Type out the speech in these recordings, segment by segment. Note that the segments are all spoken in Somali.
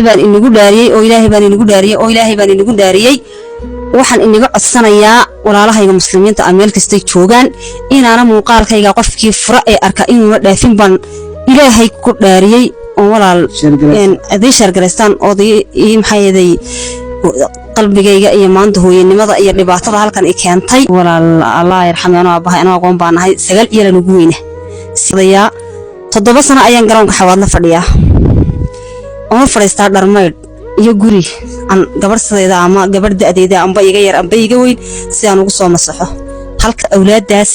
Baan inagu dhaariyey oo Ilaahay baan inagu dhaariyey oo Ilaahay baan inagu dhaariyey. Waxaan inaga codsanayaa walaalahayga muslimiinta ah meel kastay joogaan inaana muuqaalkayga qofkii fura ee arka inuuna dhaafin baan Ilaahay ku dhaariyey oo walaal aday shaargaraystaan ood ii maxaa yeelay qalbigayga iyo maanta hooyanimada iyo dhibaatada halkan i keentay. Walaal, Allah yarxamay, anoo aabbahay, anoo aqoon baan nahay, 9 ciyaal ugu weyna sidayaa. 7 sano ayaan garoonka Xawaadla fadhiyaa, uma fadhiistaa dharmaydh iyo guri aan gabadh sidayda ama gabadh da'deyda amba iga yar amba iga weyn si aan ugu soo masaxo halka awlaaddaas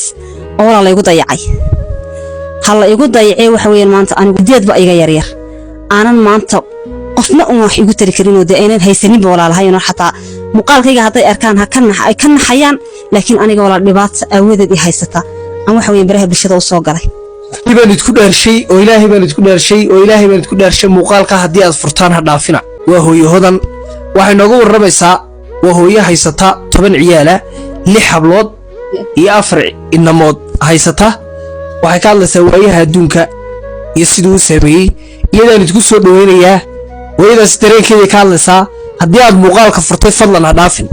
oo walaal la igu dayacay, ha la igu dayacee. Waxa weeyaan maanta anigu deedba iga yaryar aanan maanta qofna uun wax igu tari karin oo dee aynan haysaninba walaalahay oo xataa muuqaalkayga hadday arkaan ha ka nax ay ka naxayaan, laakiin aniga walaal dhibaata aawadeed i haysata aan waxa weeyaan baraha bulshada u soo galay. Baan idku dhaarshay oo Ilaahay baan idku dhaarshay oo Ilaahay baan idku dhaarshay, muuqaalka haddii aad furtaan ha dhaafina. Waa hooyo Hodan, waxay nooga warramaysaa. Waa hooyo haysata 10 ciyaala, 6 hablood iyo 4 inamood haysata. Waxay ka hadlaysaa waayaha adduunka iyo siduu u saameeyey. Iyadaan idku soo dhoweynayaa. Hooyadaas dareenkeeday ka hadlaysaa. Haddii aad muuqaalka furtay, fadlan ha dhaafin.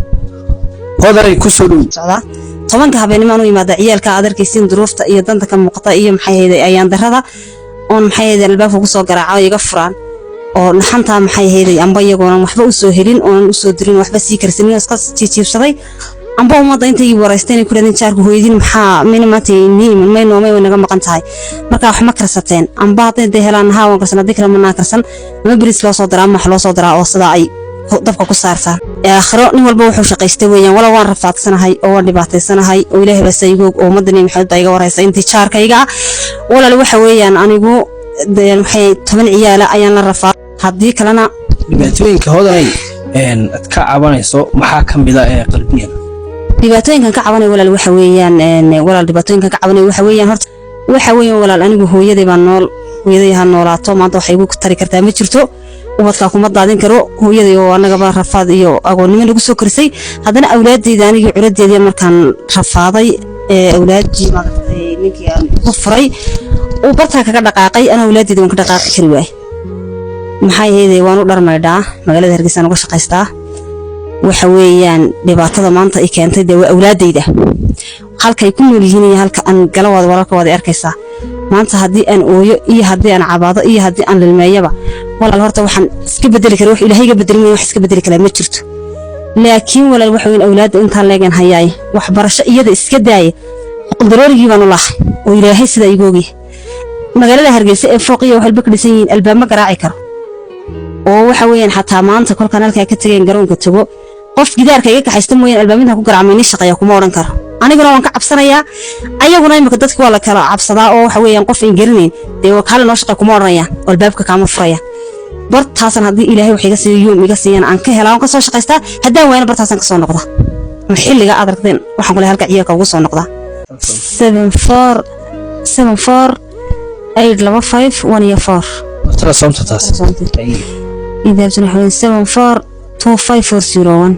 Hodanay ku soo dhow. Socdaa 10-ka habeennimaan u yimaada ciyaalka aad arkaysiin duruufta iyo danta ka muuqata iyo maxay hayday ayaan darada oon maxay hayday albaabka kusoo garaaca oo iga furaan oo naxantaa maxay hayday amba iyagoonan waxba u soo helin oonan u soo dirin, waxba sii karsanin oo iska jiijiibsaday, amba ummadda intay waraystay inay ku dhahdeen jaarku hooyadiin maxaa mayna maanta nii iman, may noomay, way naga maqan tahay, marka wax ma karsateen? Amba hadday dee helaan haa waan karsan, haddii kale manaa karsan, ama bariis loo soo diraa ama wax loo soo diraa oo sidaa ay dabka ku saartaan. Aakhiro nin walba wuxuu shaqaystay weeyaan. Wala waan rafaadsanahay oo waan dhibaataysanahay oo Ilaahay baa saygoog oo ummadda Nebi Maxamed baa iga waraysa intii jaarkayga ah. Walaal, waxa weeyaan anigu dee waxay 10 ciyaala ayaan la rafaa, haddii kalena Dhibaatooyinka, Hodanay, aad ka cabanayso maxaa ka mid a ee qalbiyan? Dhibaatooyinkan ka cabanay walaal waxa weeyaan, walaal, dhibaatooyinkan ka cabanay waxa weeyaan, horta waxa weeyaan walaal, anigu hooyaday baan nool. Hooyaday ha noolaato, maanta waxay igu tari kartaa ma jirto, ubadkaa kuma daadin karo. Hooyaday oo annagaba rafaad iyo agoonnimo nagu soo korisay, haddana awlaadeyda anigii curadeedii markaan rafaaday ee awlaadii maaragtay ninkii aan igu furay uu bartaa kaga dhaqaaqay, anaa awlaadeyda waan ka dhaqaaqi kari waay. Maxay ahaydee, waan u dharmaydhaa, magaalada Hargeysa uga shaqaystaa. Waxa weeyaan dhibaatada maanta ay keentay dee waa awlaadeyda halkay ku nool yihiin iyo halka aan galawaada walaalka waad arkaysaa. Maanta haddii aan ooyo iyo haddii aan cabaado iyo haddii aan lilmeeyaba, walaal, horta waxaan iska bedeli kara wax Ilaahay iga bedeli maayo, wax iska bedeli karaa ma jirto. Laakiin walaal, waxa weeyaan awlaadda intaan leegan hayaay waxbarasho iyada iska daaya, daroorigii baan u lahay oo Ilaahay sidaa igu ogyahay. Magaalada Hargeysa ee fooqiya wax walba ka dhisan yihiin albaab ma garaaci karo oo waxa weeyaan xataa maanta kolkaan halkaa ka tageen garoonka tago, qof gidaarka iga kaxaysta mooyaan albaabinta ku garaacmay nin shaqeeya kuma odhan karo. Aniguna waan ka cabsanayaa, ayaguna imika dadka waa la kala cabsadaa oo waxa weeyaan qof aan garanayn dee waa kaale noo shaqeey kuma odhanayaan oo albaabka kaama furayaan. Bartaasan haddii Ilaahay wax iga siiyo, yuum iga siiyana, aan ka helaa, waan ka soo shaqaystaa. Haddaan waayana bartaasaan ka soo noqda. Ama xilliga aad aragteen waxaan kule halka ciyaalka ugu soo noqdaa. 74748 25 1 iyo 4. Telesoomta taas. Idaabsan waxa weeyaan 7425401.